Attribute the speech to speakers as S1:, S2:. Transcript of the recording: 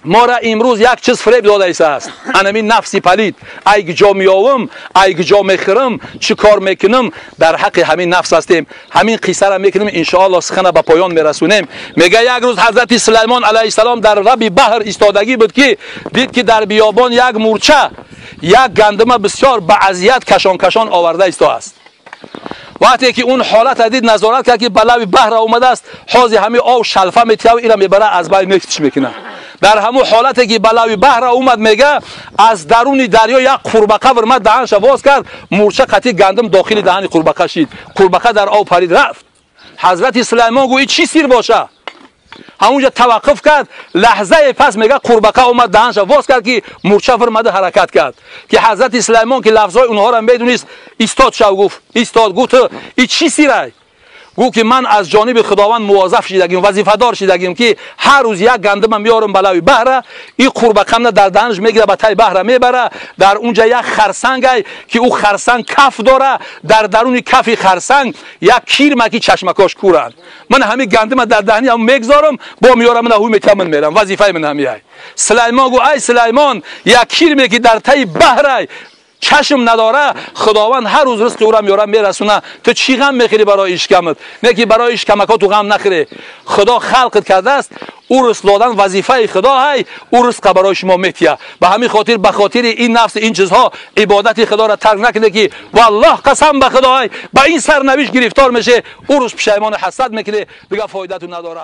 S1: ما را امروز یک چیز فریب داده است، انمی نفسی پلید. ای جا میاوم، ای جا میخرم، چی کار میکنم، در حق همین نفس هستیم. همین قصه را میکنیم ان شاء الله، سخنه به پایان میرسونیم. میگه یک روز حضرت سلیمان علیه السلام در لب بحر ایستادگی بود که دید که در بیابان یک مورچه یک گندم بسیار به اذیت کشان کشان آورده ایستا است. وقتی که اون حالت دید، نظارت کرد که به لب بحر اومده است، حاضر همین آب شلفه میتیه و اینا میبره از بین میکش میکنه. در همون حالتی که به لب بحر اومد، میگه از درون دریا یک قورباغه ورمد، دهنش باز کرد، مورچه قطی گندم داخل دهن قورباغه شد، قورباغه در آب پرید رفت. حضرت سلیمان گویی چی سیر باشه؟ همونجا توقف کرد. لحظه پس میگه قورباغه اومد، دهنش باز کرد که مورچه ورمده حرکت کرد که حضرت سلیمان که لفظای اونها را میدونست، ایستاد شو گفت، ایستاد گفت ای چی سیره؟ گفت که من از جانب خداوند موظف شدگیم، وظیفه شدگیم که هر روز یک گندم میارم به لب بحر، این قورباغه در دهنش میگیره، به تای بحر میبره. در اونجا یک خرسنگ که او خرسنگ کف داره، در درون کف خرسنگ یک کیرمکی چشمکاش کورن. من همین گندم در دهنی هم میگذارم، با میارم من هوی میتمن میرم، وظیفه من همیه. سلیمان گفت ای سلیمان، یک کیرمی که در تای بحر چشم نداره، خداوند هر روز رزق او را میاره میرسونه، تو چی غم میخوری برای اشکمت؟ نه که برای اشکمکات تو غم نخوری. خدا خلقت کرده است، او رزق دادن وظیفه خدا های، او رزق برای شما میتیه. به همین خاطر به خاطر این نفس این چیزها عبادت خدا را ترک نکنه که والله قسم به خدا های به این سرنوشت گرفتار میشه، او روز پشیمان حسد میکنه، دیگه فایده تو نداره.